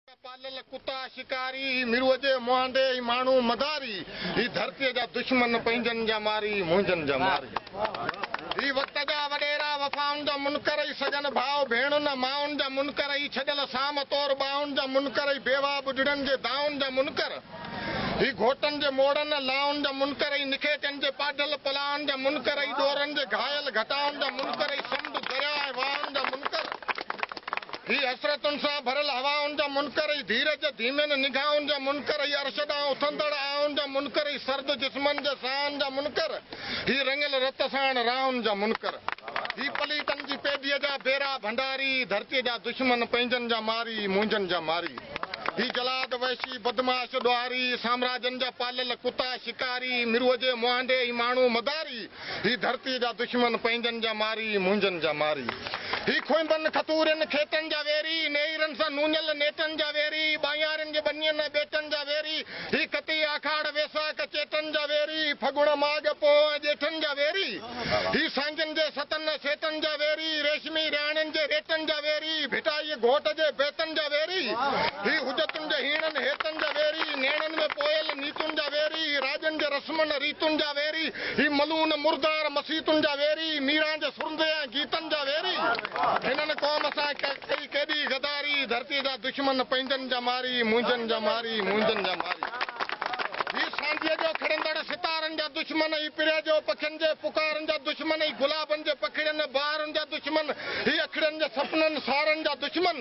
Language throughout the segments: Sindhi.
پاليل ڪتا شڪاري، هي مروء جي مهانڊي، هي ماڻهو مداري، هي ڌرتيء جا دشمن پنهنجن جا ماري، منهنجن جا ماري. هي وقت جا وڏيرا وفائن جا منڪر، هي سڳن ڀاء ڀيڻن ۽ مائن جا منڪر، هي ڇڏيل سام طور ٻانهن جا منڪر، هي بيواهه ٻڍڙن جي دانهن جا منڪر، هي گهوٽن جي موڙن ۽ لائن جا منڪر، هي نکيٽن جي پاڍل پلائن جا منڪر، هي ڏورن جي گهايل گهٽائن جا منڪر، هي سمنڊ، درياء ۽ واهن جا منڪر، هي حسرتن سان ڀريل هوائن جا منڪر، هي ڌيرج جي ڌيمين نگاهن جا منڪر، هي عرش ڏانهن اٿندڙ آهن جا منڪر، هي سرد جسمن جي ساهن جا منڪر، هي رڱيل رت ساڻ راهن جا منڪر، هي پليتن جي پيڍيء جا بيرا ڀنڊاري، هي ڌرتيء جا دشمن پنهنجن جا ماري، منهنجن جا ماري. هي جلاد وحشي بدمعاش ڏوهاري، سامراجن جا پاليل ڪتا شڪاري، مروء جي مهانڊي هي ماڻهو مداري، هي ڌرتيء جا دشمن پنهنجن جا ماري، منهنجن جا ماري. هي کوئنبن کٿورين کيتن جا ويري، نيئرن سان نونيل نيٽن جا ويري، ٻانهيارين جي ٻنين ۽ ٻيٽن جا ويري، هي ڪتي آکاڙ ويساک چيٽن جا ويري، ڦڳڻ ماڳ پوهه ۽ ڄيٺن جا ويري، هي سانگين جي ستن ۽ سيٽن جا ويري، ريشمي رياڻين جي ريٽن جا ويري، ڀٽائيء گهوٽ جي بيتن جا ويري، هي حجتن جي هيڻن هيتن جا ويري، نيڻن ۾ پويل نيتن جا ويري، هي راڄن جي رسمن ريتن جا ويري، هي ملعون مردار مسيتن جا ويري، ميران جي سرندي ۽ گيتن جا ويري، هنن قوم سان ڪئي ڪيڏي غداري، ڌرتيء جا دشمن پنهنجن جا ماري، منهنجن جا ماري، منهنجن جا ماري. هي سانجهيء جو کڙندڙ ستارن جا دشمن، هي پريء جو پکين جي پڪارن جا دشمن، هي گلابن جي پکڙين بهارن جا دشمن، هي اکڙين جي سپنن سارن جا دشمن،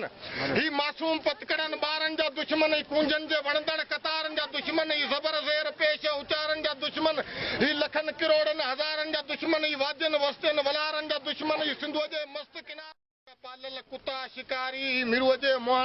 هي معصوم پتڪڙن ٻارن جا دشمن، هي ڪونجن جي وڻندڙ قطارن جا دشمن، هي زبر زير پيش اچارن جا دشمن، هي لکن ڪروڙن هزارن جا دشمن، هي وادين وستين ولارن جا دشمن، هي سنڌوء جي مست ڪنارن جا پاليل ڪتا شڪاري، هي مروء جي مهاڻن.